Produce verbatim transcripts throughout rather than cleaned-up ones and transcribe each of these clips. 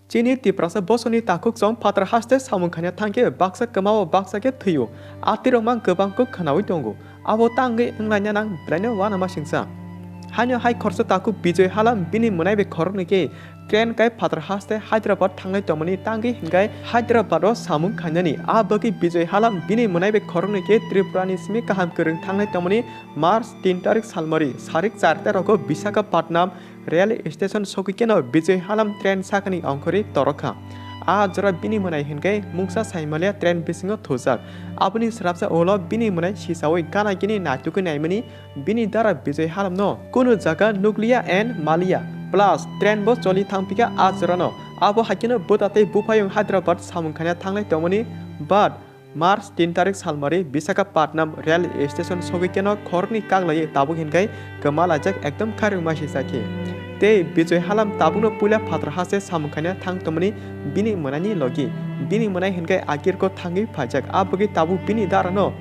Chini Tiprasa bosongni takhuk chwng phatar haste samung khaina thangkhe baksa kwmao baksa khe thwio. Atirokma kwbang kok khwnawi tongo. Abo tangwi wnglaina nang belaino uanama singsa. Haino hai khoroksa takhuk Bijoy Halam bini mwnai bai khoroknwi khe train kai phatar haste Hyderabad thangnai tongmani tangwi hinkhai Hyderabad o samung khainani. A bagwi Bijoy Halam bini mwnai bai khoroknwi khe Tripura ni simi kaham kwrwng thangnai tongmani March tin tarik salmari sarik char ta rogo Visakhapatnam rail station sogwi keno Bijoy Halam train sakani ongkhorwi torokha. A jora bini mwnai hinkhai mungsa saimalia train bisingo thujak. Aboni srapsa ulo bini mwnai sisawi gana gini naitugwi naimani bini dara Bijoy Halamno kunu jaga nukliya and maliya. Plus train bo choli thangphikha a jorano. Abo haikeno bwta tei buphayung Hyderabad samung khaina thangnai tongmani but March tin tarik salmari Visakhapatnam rail station sogwi keno khoroknwi kaklaiwi tabuk hinkhai kwma laijak ekdom khairokma sisa khe. Tei Bijoy Halam tabukno puila phatar haste samung khaina thang tongmani bini mwnaini logi. Bini mwnai hinkhai agirko thangwi phaijak, a bagwi tabuk bini darano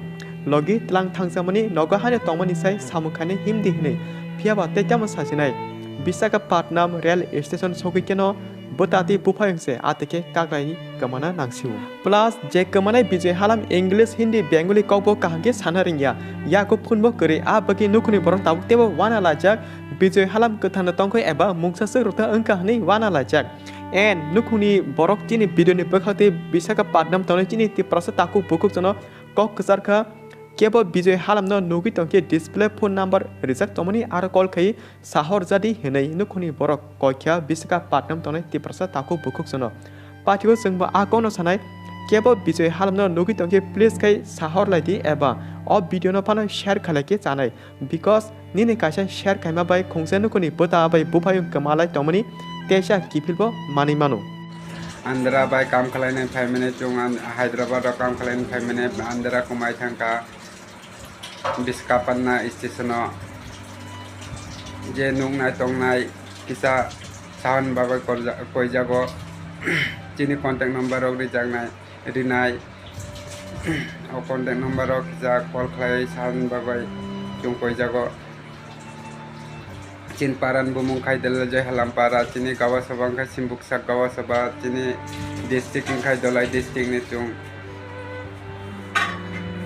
logi tlang thangsamani nogo haino tongmani sai samung khaina himdi hinwi. Phiyaba tei tamo sajinai Visakhapatnam rail station sogwi keno bwta tei buphayung se atekhe kaklai kwmana nangsio. Plus je kwmanai Bijoy Halam English, Hindi, Bengali kokbo kaham khe sana ringya, yago phunbo kwrwi, a bagwi nukhungni borok tabuk teibo uana laijak, Bijoy Halam kwthangno tongkho eba mungsa swk rwkha wngkha hwnwi uana laijak. And nukhungni borok chini video ni bwkhak tei Visakhapatnam tongnai chini Tiprasa takhuk bukhuk jono kok kwchar kha. Kebo Bijoy Halamno nugwi tongkhe display phone number rijak tongmani aro call khai sahor jadi hinwi nukhungni borok koi kha Visakhapatnam tongnai Tiprasa takhuk bukhuk jono. Pathigo chwngbo a kokno sanai, kebo Bijoy Halamno nugwi tongkhe please khai sahor laidi eba o video no phano share khalai khe chanai. Because nini kaisa share khaima bai khungsa nukhungni bwta bai buphayung kwmalai tongmani teisa kiphilbo manwi mano. Andhra bai kam khlainai phaimani chwng an-, Hyderabad o kam khlainai phaimani Andhra kwmai thangkha Visakhapatnam station o je nuknai tongnai kisa sahan bagwi korja-, koijago chini contact number rok rijaknai rinai. O contact number o kisa call khlai san bagwi chwng koijago. Chin paran bumung khai Dela Joy Halam para, chini gawa sabha khai Simbuksak gawa sabha, chini district khai Dolai district ni chwng.